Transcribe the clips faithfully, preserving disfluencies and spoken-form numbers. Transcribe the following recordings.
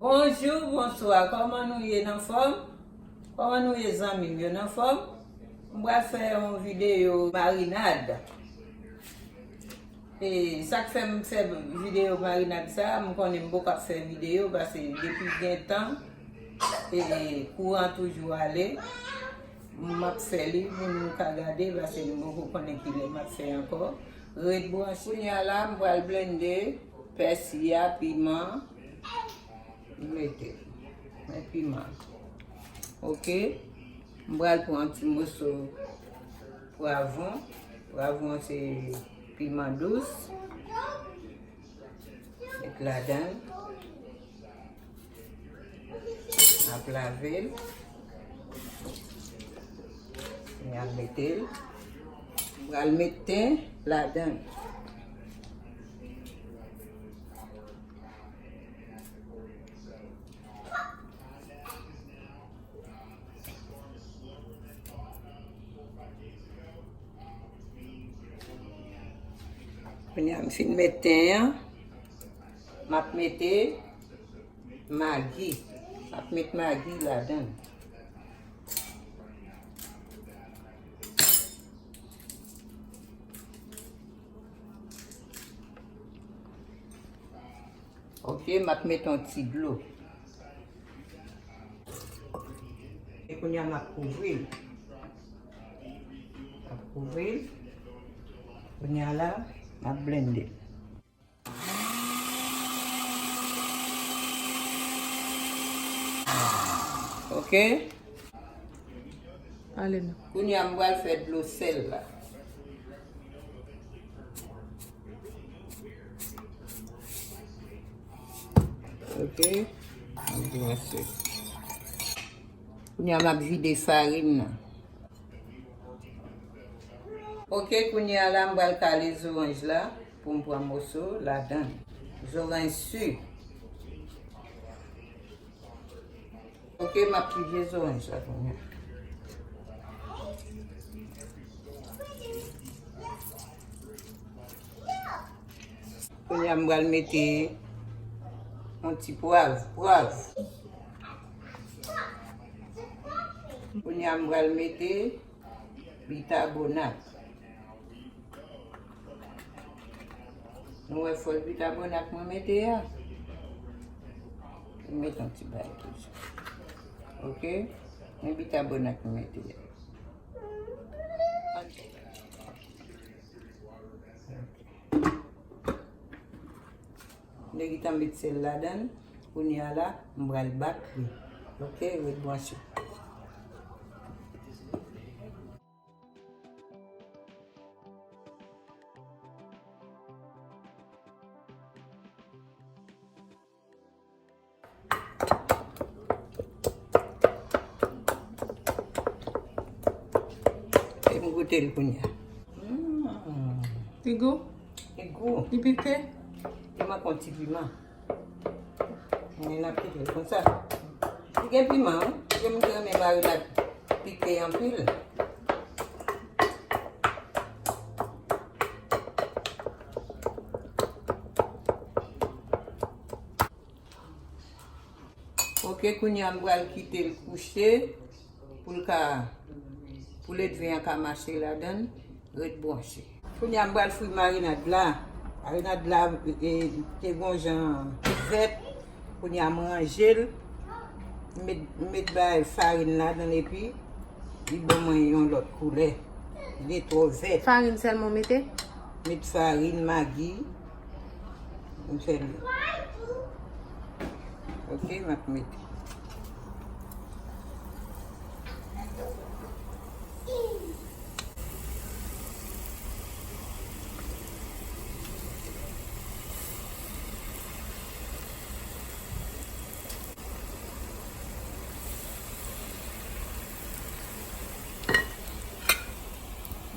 Bonjou, bonswa, kòman nou ye, n anfòm? Kòman nou ye, zanmi m yo, n anfòm? M pral fè yon videyo marinad. E sa k fè m fè videyo marinad sa, m konnen m poko ap fè videyo, paske depi gen tan, e kouran toujou ale. M ap fè li pou nou ka gade, paske nou poko konnen kilè m ap fè ankò. Ret branche. Kounye a la, m pral blende pèsi a, piman. M mete. Men piman. Oke. M pral pran yon ti moso pwavwon. Pwavwon se piman dous. Met ladan l. M ap lave l. M ap mete l. M pral met ten ladan l. Kounye a m fin met ten an, m ap mete magi. M ap met magi ladan l. Oke, m ap met yon ti dlo. E kounye a m ap kouvri l. M ap kouvri l. Kounye a la, m ap blende l. Oke. Ale non. Kounye a m pral fè dlo sèl la. Oke. M ap vide farin nan. Oke, kounye a la, m pral kale zoranj la pou m pran moso ladan l. Zoranj si. Oke, m ap pije zoranj la kounye a. Kounye a, m pral mete yon ti pwav, pwav. Kounye a, m pral mete bikabonat. Nou wè fòs bikabonat mwen mete a? M met yon ti bagay toujou. Oke? Men bikabonat mwen mete a. Nèg itan met sèl ladan l. Kounye a la, m pral bat li. Oke, ret branche. E m goute l kounye a. Mm. Li gou? Li gou. Li pike? Li manke yon ti piman. Men n ap kite l konsa. Li gen piman, wi. Gen moun ki renmen marinad pike anpil. Oke, kounye a m pral kite l kouche pou l ka, pou ledven an ka mache ladan l, ret branche. Kounye a m pral fri marinad la. Marinad la, e, te gon jan vèt. Kounye a m ranje l. M met, m met bay farin ladan l epi li ban mwen yon lòt koulè. Li te twò vèt. Farin sèlman w mete? Met farin, magi. M fè l. Oke, m ap mete.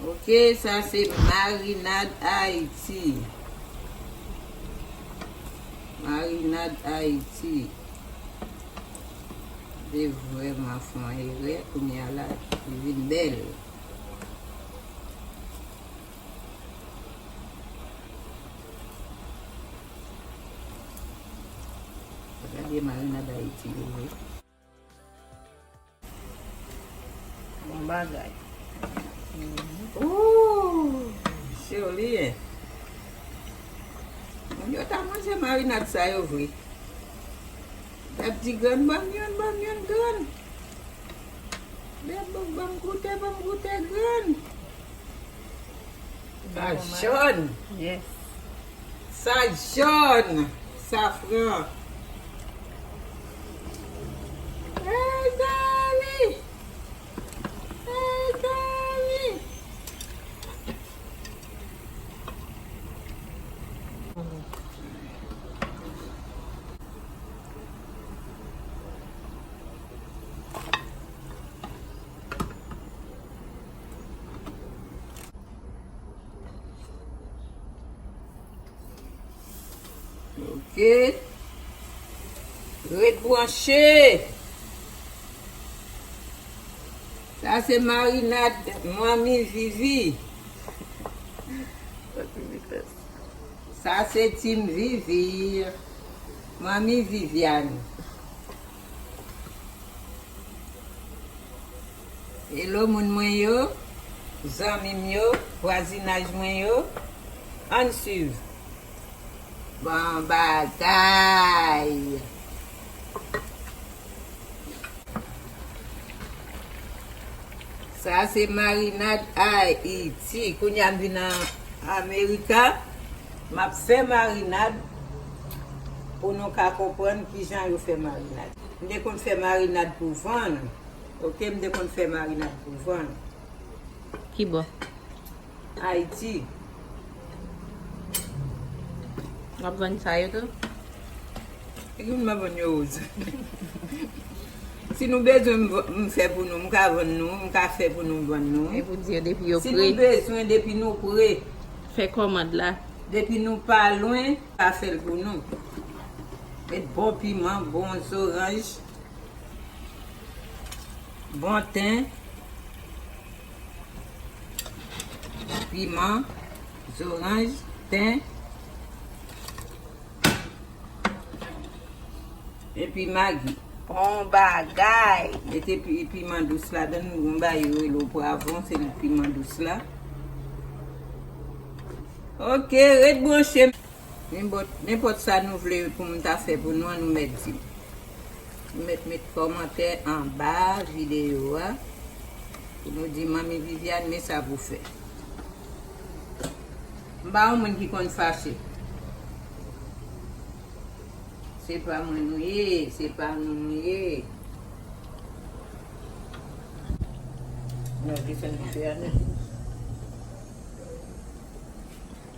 Oke, sa se marinad Ayiti. Marinad Ayiti. Te vrèman fè yon erè, kounye a la, li vin bèl. Gade Marinad Ayiti yo vre. Bon bagay. Ooh, cho li ye. Moun yo ta manje marinad sa yo vre. Y ap di grann, ban m youn, ban m youn grann. Bèbòk, ban m goute, ban m goute grann. Sa jòn. Yes. Sa jòn. Safran. Hey, Dani! Hey, Dani! Ok. Ret branche. Sa se marinad Manmi Vivi. Sa se Team Vivi. Manmi Viviane. Hello moun mwen yo, zanmi m yo, vwazinaj mwen yo, ann swiv. Bon bagay. Sa se marinad Ayiti. Kounye a m vin an Amerika, m ap fè marinad pou nou ka konprann kijan yo fè marinad. M te konn fè marinad pou vann. Ok, m te konn fè marinad pou vann. Ki bò? Ayiti. W ap vann sa yo tou? E ki moun m ap vann yo, Rose? Si nou bezwen m v-, m fè pou nou, m ka vann nou, m ka fè pou nou, m vann nou. E pou di yo depi yo pre. Si nou bezwen, depi nou pre. Fè kòmand la. Depi nou pa lwen, ka fè l pou nou. Met bon piman, bon zoranj. Bon ten, piman, zoranj, ten, epi magi. Bon bagay! Mete pi-, piman dous ladan l, yon bagay yo rele pwavwon, se piman dous la. Ok, ret branche. Nenpòt, nenpòt sa nou vle pou m ta fè pou nou an, nou mèt di m. Nou mèt met kòmantè anba videyo a pou nou di Manmi Viviane, men sa pou fè. M pa yon moun ki konn fache. Se pa mwen nou ye, se pa nou nou ye. Nou desann dife a nèt.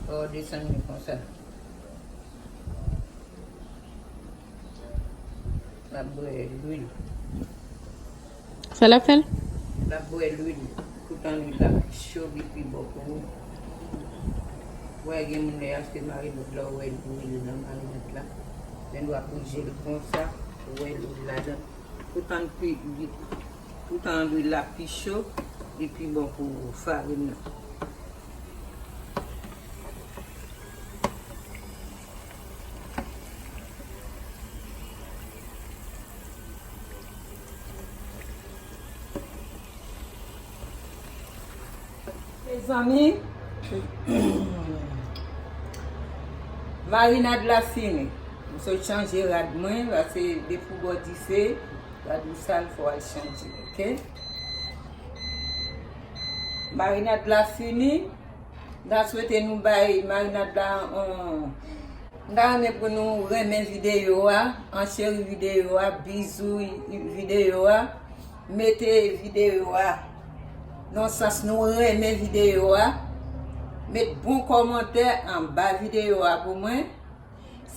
Fò w desann li konsa. L ap bwè lwil. Sa l ap fè l? L ap bwè lwil. Toutan lwil la pi cho, li pi bon pou ou. Ou wè gen moun lè y achte marinad la, ou wè lwil nan marinad la. Men w ap bouje l konsa, ou wè lwil ladan. Toutan l pi, li, toutan lwil la pi cho, li pi bon pou farin nan. Mezanmi, marinad la fini. M sot chanje rad mwen, pase depi w bò dife, rad ou sal, fò w al chanje, ok? Marinad la fini. M ta swete nou bay marinad la yon, m ta renmen pou nou renmen videyo a, ancheri videyo a, bizou videyo a, mete videyo a nan sans nou renmen videyo a, met bon kòmantè anba videyo a pou mwen.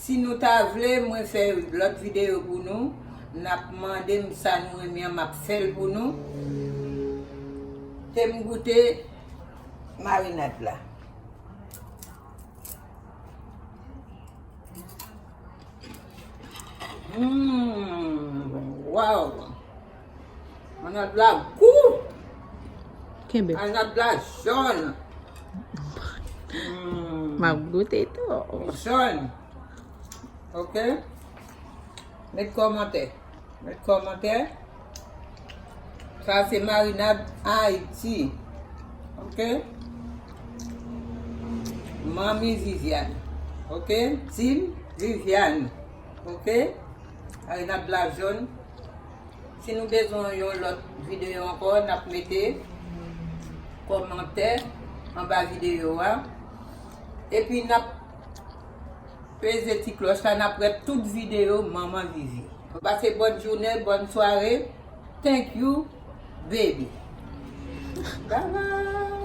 Si nou ta vle mwen fè lòt videyo pou nou, n ap mande m sa nou renmen an, m ap fè l pou nou. Te m goute marinad la. Mm, waw. Marinad la gou. Kenbe. Marinad la jòn. Mm. M ap goute tou. Jòn. Ok. Met kòmantè. Met kòmantè. Sa se marinad Ayiti. Ok? Manmi Viviane. Ok? Team Viviane. Ok? Marinad la jòn. Si nou bezwen yon lòt videyo ankò, n ap mete kòmantè anba videyo a. Epi n ap peze ti klòch la, n ap wè tout videyo Manman Vivi. Pase bòn jounen, bòn sware. Thank you, baby. Bye bye.